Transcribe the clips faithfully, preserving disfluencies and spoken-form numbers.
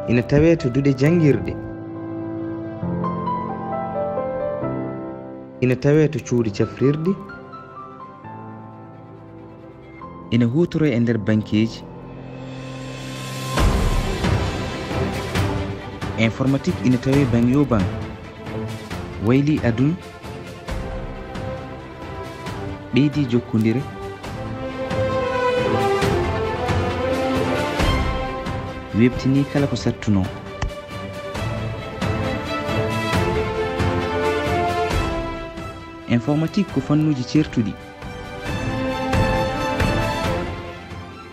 Ina tawee to duɗe janngirɗe. Ina tawee to cuuɗi cafrirɗi. Ina huutoree e nder bankeeji. Informatique ina tawee baŋ yoo baŋ. Waylii aduna. Ɓeydii jokkondire. Weeɓtinii kala ko sattunoo. Informatique ko fannuuji ceertuɗi.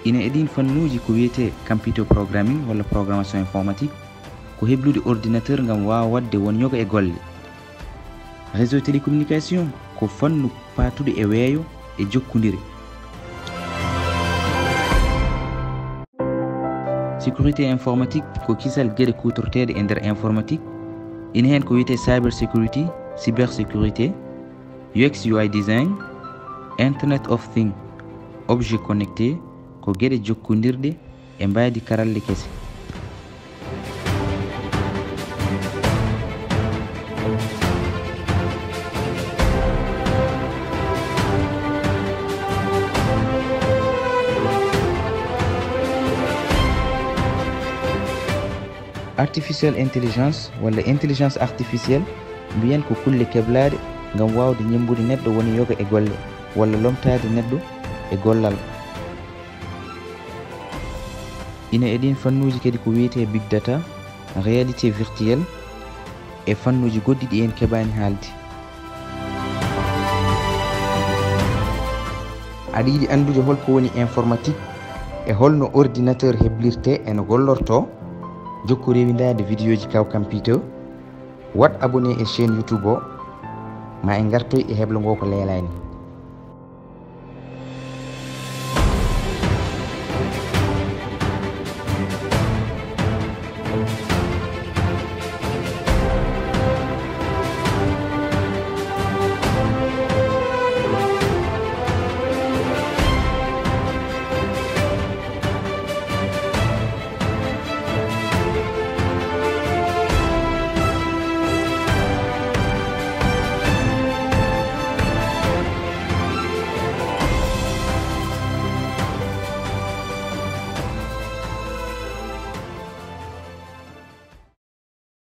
Ina e ɗiin fannuuji ko wiyetee computer programming walla programmation informatique, ko heblude ordinateur ngam waawa waɗde won yoga e golle. Réseau télécommunication ko fannu paatuɗo e weeyo e jokkondire. Sécurité informatique ko kisal geɗe kuutorteeɗe e nder informatique, ina heen ko wiyetee cyber security, cybersécurité, U X U I design, Internet of Things, objet connecté, ko geɗe jokkondirɗe e mbaydi karalle kese. Artificial intelligence walla intelligence artificielle mbiyen ko kulle keblaaɗe ngam waawde ñemmbude neɗɗo woni yoga e golle walla lomtaade neɗɗo e gollal. Ina e ɗiin fannuuji kadi ko wiyetee big data, réalité virtuelle, e fannuuji goɗɗi ɗi en keɓaani haalde. Aɗa yiɗi anndude hol ko woni informatique e hol no ordinateur heblirtee e no gollortoo? Jokku rewindaade vidéoji Kaw Kampito, waɗ abonné e chaîne YouTube o, ma en ngartoy e heblo ngoo ko leelaani.